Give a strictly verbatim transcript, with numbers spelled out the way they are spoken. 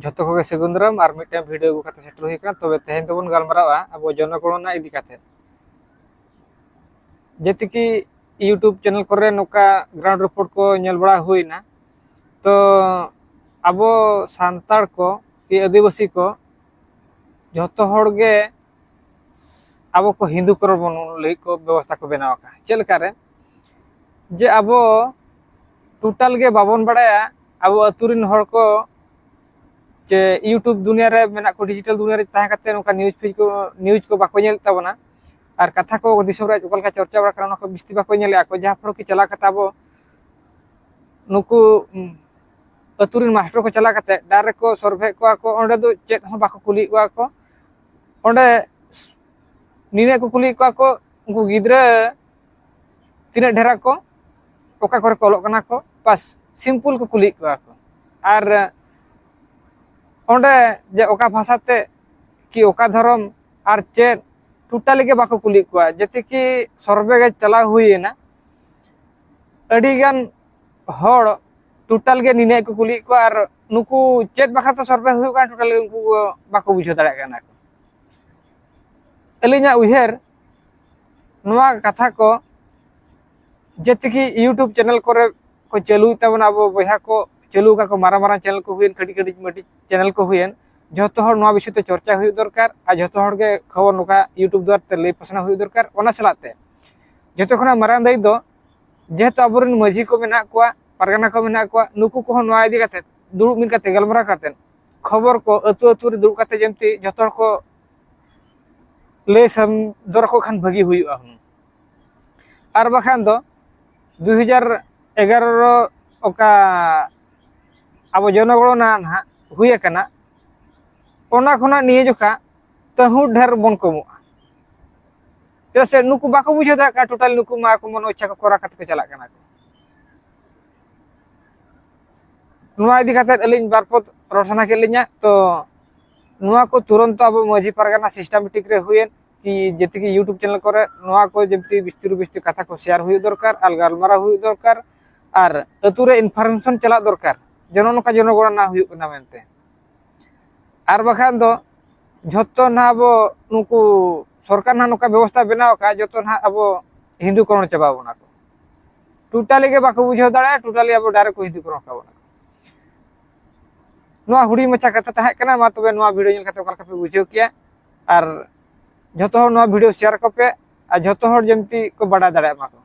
ᱡᱷᱚᱛᱚ ᱠᱚᱜᱮ ᱥᱟᱹᱜᱩᱱ ᱫᱟᱨᱟᱢ ᱟᱨ ᱢᱤᱫᱴᱮᱱ ᱵᱷᱤᱰᱤᱭᱳ ᱟᱹᱜᱩ ᱠᱟᱛᱮ ᱥᱮᱴᱮᱨ ᱦᱩᱭ ᱟᱠᱟᱱᱟ᱾ ᱛᱚᱵᱮ ᱛᱮᱦᱮᱧ ᱫᱚᱵᱚᱱ ᱜᱟᱞᱢᱟᱨᱟᱣᱟ ᱟᱵᱚ ᱡᱚᱱᱚᱜᱚᱬᱚᱱᱟ ᱤᱫᱤ ᱠᱟᱛᱮ᱾ ᱡᱮᱛᱮ ᱠᱤ YouTube ᱪᱮᱱᱮᱞ ᱠᱚᱨᱮ ᱱᱚᱝᱠᱟ ᱜᱨᱟᱣᱩᱱᱰ ᱨᱤᱯᱳᱨᱴ ᱠᱚ ᱧᱮᱞ ᱵᱟᱲᱟ ᱦᱩᱭᱱᱟ᱾ ᱛᱚ ᱟᱵᱚ ᱥᱟᱱᱛᱟᱲ ᱠᱚ ᱠᱤ ᱟᱹᱫᱤᱵᱟᱹᱥᱤ ᱠᱚ ᱡᱷᱚᱛᱚ ᱦᱚᱲ ᱜᱮ ᱟᱵᱚ ᱠᱚ ᱦᱤᱱᱫᱩ ᱠᱚᱨᱚᱲ ᱵᱚᱱ ᱞᱟᱹᱜᱤᱫ ᱠᱚ ᱵᱮᱵᱚᱥᱛᱷᱟ ᱠᱚ ᱵᱮᱱᱟᱣ ᱟᱠᱟᱫᱼᱟ᱾ ᱪᱮᱫ ᱞᱮᱠᱟᱨᱮ? ᱡᱮ ᱟᱵᱚ ᱴᱳᱴᱟᱞ ᱜᱮ ᱵᱟᱵᱚᱱ ᱵᱟᱲᱟᱭᱟ, ᱟᱵᱚ ᱟᱹᱛᱩ ᱨᱮᱱ ᱦᱚᱲ ᱠᱚ ᱡᱮ YouTube ᱫᱩᱱᱤᱭᱟᱹ ᱨᱮ ᱢᱮᱱᱟᱜ ᱠᱚ, ᱰᱤᱡᱤᱴᱟᱞ ᱫᱩᱱᱤᱭᱟᱹ ᱨᱮ ᱛᱟᱦᱮᱸ ᱠᱟᱛᱮ ᱱᱚᱝᱠᱟ ᱱᱤᱭᱩᱡᱽ ᱯᱷᱤᱰ ᱠᱚ, ᱱᱤᱭᱩᱡᱽ ᱠᱚ ᱵᱟᱠᱚ ᱧᱮᱞᱮᱫ ᱛᱟᱵᱚᱱᱟ᱾ ᱟᱨ ᱠᱟᱛᱷᱟ ᱠᱚ ᱫᱤᱥᱚᱢ ᱨᱮ ᱚᱠᱟ ᱞᱮᱠᱟ ᱪᱚᱨᱪᱟ ᱵᱟᱲᱟᱜ ᱠᱟᱱᱟ, ᱚᱱᱟ ᱠᱚ ᱵᱤᱥᱛᱤ ᱵᱟᱠᱚ ᱧᱮᱞᱮᱫᱼᱟ ᱠᱚ, ᱡᱟᱦᱟᱸ ᱯᱷᱚᱞᱚ ᱠᱤ ᱪᱟᱞᱟᱣ ᱠᱟᱛᱮ ᱟᱵᱚ ᱱᱩᱠᱩ ᱩᱸ, ᱟᱹᱛᱩ ᱨᱮᱱ ᱢᱟᱥᱴᱟᱨ ᱠᱚ ᱪᱟᱞᱟᱣ ᱠᱟᱛᱮ ᱰᱟᱭᱨᱮᱠᱴ ᱠᱚ ᱥᱚᱨᱵᱷᱮ ᱠᱚᱣᱟ ᱠᱚ, ᱚᱸᱰᱮ ᱫᱚ ᱪᱮᱫ ᱦᱚᱸ ᱵᱟᱠᱚ ᱠᱩᱞᱤᱭᱮᱫ ᱠᱚᱣᱟ ᱠᱚ᱾ ᱚᱸᱰᱮ ᱱᱤᱱᱟᱹᱜ ᱠᱚ ᱠᱩᱞᱤᱭᱮᱫ ᱠᱚᱣᱟ ᱠᱚ, ᱩᱱᱠᱩ ᱜᱤᱫᱽᱨᱟᱹ ᱛᱤᱱᱟᱹᱜ ᱰᱷᱮᱨᱟ ᱠᱚ, ᱚᱠᱟ ᱠᱚᱨᱮ ᱠᱚ ᱚᱞᱚᱜ ᱠᱟᱱᱟ ᱠᱚ, ᱵᱟᱥ ᱥᱤᱢᱯᱩᱞ ᱠᱚ ᱠᱩᱞᱤᱭᱮᱫ ᱠᱚᱣᱟ ᱠᱚ᱾ ᱟᱨ ᱚᱸᱰᱮ ᱡᱮ ᱚᱠᱟ ᱵᱷᱟᱥᱟ ᱛᱮ ᱠᱤ ᱚᱠᱟ ᱫᱷᱚᱨᱚᱢ ᱟᱨ ᱪᱮᱫ, ᱴᱳᱴᱟᱞᱤ ᱜᱮ ᱵᱟᱠᱚ ᱠᱩᱞᱤᱭᱮᱫ ᱠᱚᱣᱟ᱾ ᱡᱮᱛᱮ ᱠᱤ ᱥᱚᱨᱵᱷᱮ ᱜᱮ ᱪᱟᱞᱟᱣ ᱦᱩᱭᱮᱱᱟ, ᱟᱹᱰᱤᱜᱟᱱ ᱦᱚᱲ ᱴᱳᱴᱟᱞ ᱜᱮ ᱱᱤᱱᱟᱹᱜ ᱠᱚ ᱠᱩᱞᱤᱭᱮᱫ ᱠᱚᱣᱟ, ᱟᱨ ᱱᱩᱠᱩ ᱪᱮᱫ ᱵᱟᱠᱷᱨᱟ ᱛᱮ ᱥᱚᱨᱵᱷᱮ ᱦᱩᱭᱩᱜ ᱠᱟᱱᱟ, ᱴᱳᱴᱟᱞ ᱜᱮ ᱩᱱᱠᱩ ᱠᱚ ᱵᱟᱠᱚ ᱵᱩᱡᱷᱟᱹᱣ ᱫᱟᱲᱮᱭᱟᱜ ᱠᱟᱱᱟ ᱠᱚ᱾ ᱟᱹᱞᱤᱧᱟᱜ ᱩᱭᱦᱟᱹᱨ, ᱱᱚᱣᱟ ᱠᱟᱛᱷᱟ ᱠᱚ ᱡᱮᱛᱮ ᱠᱤ YouTube ᱪᱮᱱᱮᱞ ᱠᱚᱨᱮ ᱠᱚ ᱪᱟᱹᱞᱩᱭᱮᱫ ᱛᱟᱵᱚᱱᱟ, ᱟᱵᱚ ᱵᱚᱭᱦᱟ ᱠᱚ ᱪᱟᱹᱞᱩ ᱟᱠᱟᱫ ᱠᱚ, ᱢᱟᱨᱟᱝ ᱢᱟᱨᱟᱝ ᱪᱮᱱᱮᱞ ᱠᱚ ᱦᱩᱭᱮᱱ, ᱠᱟᱹᱴᱤᱡ ᱠᱟᱹᱴᱤᱡ ᱢᱟᱹᱴᱤᱡ ᱪᱮᱱᱮᱞ ᱠᱚ ᱦᱩᱭᱮᱱ, ᱡᱷᱚᱛᱚ ᱦᱚᱲ ᱱᱚᱣᱟ ᱵᱤᱥᱚᱭ ᱛᱮ ᱪᱚᱨᱪᱟ ᱦᱩᱭᱩᱜ ᱫᱚᱨᱠᱟᱨ ᱟᱨ ᱡᱷᱚᱛᱚ ᱦᱚᱲ ᱜᱮ ᱠᱷᱚᱵᱚᱨ ᱱᱚᱝᱠᱟ YouTube ᱫᱩᱣᱟᱨ ᱛᱮ ᱞᱟᱹᱭ ᱯᱟᱥᱱᱟᱣ ᱦᱩᱭᱩᱜ ᱫᱚᱨᱠᱟᱨ᱾ ᱚᱱᱟ ᱥᱟᱞᱟᱜ ᱛᱮ ᱡᱷᱚᱛᱚ ᱠᱷᱚᱱᱟᱜ ᱢᱟᱨᱟᱝ ᱫᱟᱭᱤᱛᱛᱚ ᱫᱚ ᱡᱮᱦᱮᱛᱩ ᱟᱵᱚᱨᱮᱱ ᱢᱟᱹᱡᱷᱤ ᱠᱚ ᱢᱮᱱᱟᱜ ᱠᱚᱣᱟ, ᱯᱟᱨᱜᱟᱱᱟ ᱠᱚ ᱢᱮᱱᱟᱜ ᱠᱚᱣᱟ, ᱱᱩᱠᱩ ᱠᱚᱦᱚᱸ ᱱᱚᱣᱟ ᱤᱫᱤ ᱠᱟᱛᱮ ᱫᱩᱲᱩᱵ ᱢᱤᱫ ᱠᱟᱛᱮ ᱜᱟᱞᱢᱟᱨᱟᱣ ᱠᱟᱛᱮ ᱠᱷᱚᱵᱚᱨ ᱠᱚ ᱟᱹᱛᱩ ᱟᱹᱛᱩ ᱨᱮ ᱫᱩᱲᱩᱵ ᱠᱟᱛᱮ ᱡᱮᱢᱛᱤ ᱡᱷᱚᱛᱚ ᱦᱚᱲ ᱠᱚ ᱞᱟᱹᱭ ᱥᱚᱫᱚᱨ ᱟᱠᱚ ᱠᱷᱟᱱ ᱵᱷᱟᱹᱜᱤ ᱦᱩᱭᱩᱜᱼᱟ ᱦᱩᱱᱟᱹᱝ᱾ ᱟᱨ ᱵᱟᱠᱷᱟᱱ ᱫᱚ ᱫᱩ ᱦᱟᱡᱟᱨ ᱮᱜᱟᱨᱚ ᱨᱮ ᱚᱠᱟ ᱟᱵᱚ ᱡᱚᱱᱚᱜᱚᱬᱚᱱᱟ ᱱᱟᱦᱟᱜ ᱦᱩᱭ ᱟᱠᱟᱱᱟ, ᱚᱱᱟ ᱠᱷᱚᱱᱟᱜ ᱱᱤᱭᱟᱹ ᱡᱚᱠᱷᱟ ᱛᱟᱹᱦᱩ ᱰᱷᱮᱨ ᱵᱚᱱ ᱠᱚᱢᱚᱜᱼᱟ᱾ ᱪᱮᱫᱟᱜ ᱥᱮ ᱱᱩᱠᱩ ᱵᱟᱠᱚ ᱵᱩᱡᱷᱟᱹᱣ ᱫᱟᱲᱮᱭᱟᱜ ᱠᱟᱱᱟ, ᱴᱳᱴᱟᱞ ᱱᱩᱠᱩ ᱢᱟ ᱟᱠᱚ ᱢᱚᱱ ᱤᱪᱪᱷᱟ ᱠᱚ ᱠᱚᱨᱟᱣ ᱠᱟᱛᱮ ᱠᱚ ᱪᱟᱞᱟᱜ ᱠᱟᱱᱟ ᱠᱚ᱾ ᱱᱚᱣᱟ ᱤᱫᱤ ᱠᱟᱛᱮ ᱟᱹᱞᱤᱧ ᱵᱟᱨ ᱯᱚᱫ ᱨᱚᱲ ᱥᱟᱱᱟ ᱠᱮᱫ ᱞᱤᱧᱟ᱾ ᱛᱚ ᱱᱚᱣᱟ ᱠᱚ ᱛᱩᱨᱚᱱᱛᱚ ᱟᱵᱚ ᱢᱟᱹᱡᱷᱤ ᱯᱟᱨᱜᱟᱱᱟ ᱥᱤᱥᱴᱮᱢᱮᱴᱤᱠ ᱨᱮ ᱦᱩᱭᱮᱱ ᱠᱤ ᱡᱮᱛᱮ ᱜᱮ YouTube ᱪᱮᱱᱮᱞ ᱠᱚᱨᱮ ᱱᱚᱣᱟ ᱠᱚ ᱡᱮᱢᱛᱤ ᱵᱤᱥᱛᱤ ᱨᱩ ᱵᱤᱥᱛᱤ ᱠᱟᱛᱷᱟ ᱠᱚ ᱥᱮᱭᱟᱨ ᱦᱩᱭᱩᱜ ᱫᱚᱨᱠᱟᱨ ᱟᱨ ᱜᱟᱞᱢᱟᱨᱟᱣ ᱦᱩᱭᱩᱜ ᱫᱚᱨᱠᱟᱨ ᱟᱨ ᱟᱹᱛᱩ ᱨᱮ ᱤᱱᱯᱷᱚᱨᱢᱮᱥᱚᱱ ᱪᱟᱞᱟᱜ ᱫᱚᱨᱠᱟᱨ ᱡᱮ ᱱᱚᱜᱼᱚ ᱱᱚᱝᱠᱟ ᱡᱚᱱᱚᱜᱚᱬᱚᱱᱟ ᱦᱩᱭᱩᱜ ᱠᱟᱱᱟ ᱢᱮᱱᱛᱮ᱾ ᱟᱨ ᱵᱟᱠᱷᱟᱱ ᱫᱚ ᱡᱷᱚᱛᱚ ᱱᱟᱦᱟᱜ ᱟᱵᱚ ᱱᱩᱠᱩ ᱥᱚᱨᱠᱟᱨ ᱱᱟᱦᱟᱜ ᱱᱚᱝᱠᱟ ᱵᱮᱵᱚᱥᱛᱷᱟ ᱵᱮᱱᱟᱣ ᱟᱠᱟᱫ, ᱡᱷᱚᱛᱚ ᱱᱟᱦᱟᱜ ᱟᱵᱚ ᱦᱤᱱᱫᱩᱠᱚᱨᱚᱱ ᱪᱟᱵᱟ ᱵᱚᱱᱟ ᱠᱚ᱾ ᱴᱳᱴᱟᱞᱤ ᱜᱮ ᱵᱟᱠᱚ ᱵᱩᱡᱷᱟᱹᱣ ᱫᱟᱲᱮᱭᱟᱜᱼᱟ, ᱴᱳᱴᱟᱞᱤ ᱟᱵᱚ ᱰᱟᱭᱨᱮᱠᱴ ᱠᱚ ᱦᱤᱱᱫᱩᱠᱚᱨᱚᱱ ᱠᱟᱵᱚᱱᱟ ᱠᱚ᱾ ᱱᱚᱣᱟ ᱦᱩᱰᱤᱧ ᱢᱟᱪᱷᱟ ᱠᱟᱛᱷᱟ ᱛᱟᱦᱮᱸ ᱠᱟᱱᱟ᱾ ᱢᱟ ᱛᱚᱵᱮ ᱱᱚᱣᱟ ᱵᱷᱤᱰᱤᱭᱳ ᱧᱮᱞ ᱠᱟᱛᱮ ᱚᱠᱟ ᱞᱮᱠᱟ ᱯᱮ ᱵᱩᱡᱷᱟᱹᱣ ᱠᱮᱜᱼᱟ? ᱟᱨ ᱡᱷᱚᱛᱚ ᱦᱚᱲ ᱱᱚᱣᱟ ᱵᱷᱤᱰᱤᱭᱳ ᱥᱮᱭᱟᱨ ᱟᱠᱚ ᱯᱮ, ᱟᱨ ᱡᱷᱚᱛᱚ ᱦᱚᱲ ᱡᱮᱢᱛᱤ ᱠᱚ ᱵᱟᱰᱟᱭ ᱫᱟᱲᱮᱭᱟᱜ ᱢᱟ ᱠᱚ᱾